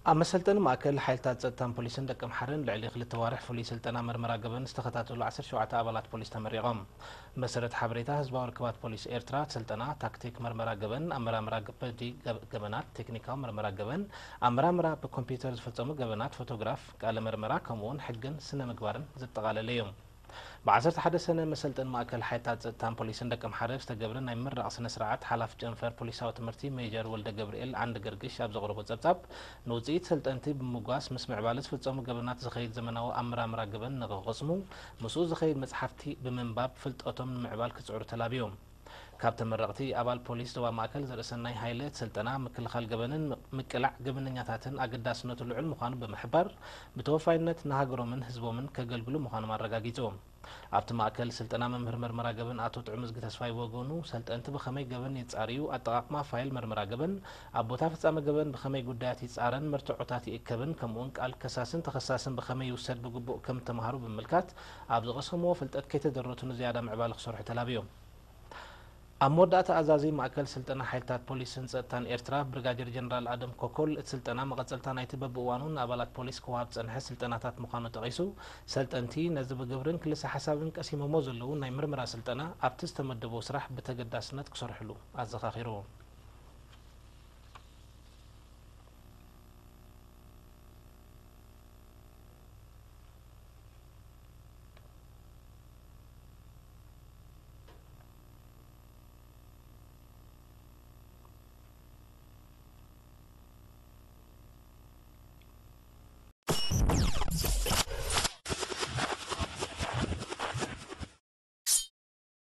ኣብ መሰልጠኒ ማእከል ሓይልታት ጸጥታን ፖሊስን ደቀምሓረን ልዕሊ ክልተ ዋርሕ ፍሉይ ስልጠና መርመራ ገበን ዝተኸታተሉ ዓሰርተ ሸውዓተ ኣባላት ፖሊስ ተመሪቖም። መሰረት ሓበሬታ ህዝባዊ ርክባት ፖሊስ ኤርትራ፣ ስልጠና ታክቲክ መርመራ ገበን፣ ኣመራምራ ገበዲ ገበናት፣ ቴክኒካዊ መርመራ ገበን፣ ኣመራምራ ብኮምፒውተር ዝፍጸሙ ገበናት፣ ፎቶግራፍ፣ ቃለ መርመራ ከምኡውን ሕግን ስነ ምግባርን ዘጠቓለለ እዩ። ብ ዓሰርተ ሓደ ሰነ መሰልጠኒ ማእከል ሓይልታት ጸጥታን ፖሊስን ደቀምሓረ ዝተገብረ ናይ ምምራቕ ስነ ስርዓት ሓላፊ ጨንፈር ፖሊሳዊ ትምህርቲ ሜጀር ወልደ ገብርኤል ዓንደ ገርግሽ ኣብ ዘቕረቦ ጸብጻብ፣ ንውጽኢት ሰልጠንቲ ብምምጓስ ምስ ምዕባለ ዝፍጸሙ ገበናት ዝኸይድ ዘመናዊ ኣመራምራ ገበን ንኽቕስሙ፣ ምስኡ ዝኸይድ መጽሓፍቲ ብምንባብ ፍልጠቶም ንምዕባል ክጽዕሩ ተላብዮም። ካብ ተመረቕቲ ኣባል ፖሊስ ዞባ ማእከል ዘርእሰናይ ሃይለ፣ እቲ ስልጠና ምክልኻል ገበንን ምቅላዕ ገበነኛታትን ኣገዳስነቱ ልዑል ምዃኑ ብምሕባር፣ ብተወፋይነት ንሃገሮምን ህዝቦምን ከገልግሉ ምዃኖም ኣረጋጊጹ። ኣብቲ ማእከል ስልጠና መምህር መርመራ ገበን ኣቶ ጥዑምዝጊ ተስፋይ ብወገኑ፣ ሰልጠንቲ ብኸመይ ገበን የጻርዩ፣ ኣጠቓቕማ ፋይል መርመራ ገበን፣ ኣብ ቦታ ፍጻመ ገበን ብኸመይ ጉዳያት ይጻረን መርትዖታት ይእከብን፣ ከምኡውን ቃል ከሳስን ተኸሳስን ብኸመይ ይውሰድ ብግቡእ ከም እተምሃሩ ብምምልካት፣ ኣብ ዝቐሰምዎ ፍልጠት ከይተደረቱ ንዝያዳ ምዕባለ ክሰርሑ ተላብዮም። ኣብ መወዳእታ ኣዛዚ ማእከል ስልጠና ሓይልታት ፖሊስን ጸጥታን ኤርትራ ብሪጋጀር ጀነራል ኣደም ኮኮል፣ እቲ ስልጠና መቐጸልታ ናይቲ በብእዋኑ ንኣባላት ፖሊስ ክወሃብ ዝጸንሐ ስልጠናታት ምዃኑ ጠቒሱ፣ ሰልጠንቲ ነዚ ብግብርን ክልሰ ሓሳብን ቀሲሞሞ ዘለዉ ናይ ምርመራ ስልጠና ኣብቲ ዝተመደቦ ስራሕ ብተገዳስነት ክሰርሕሉ ኣዘኻኺሩ።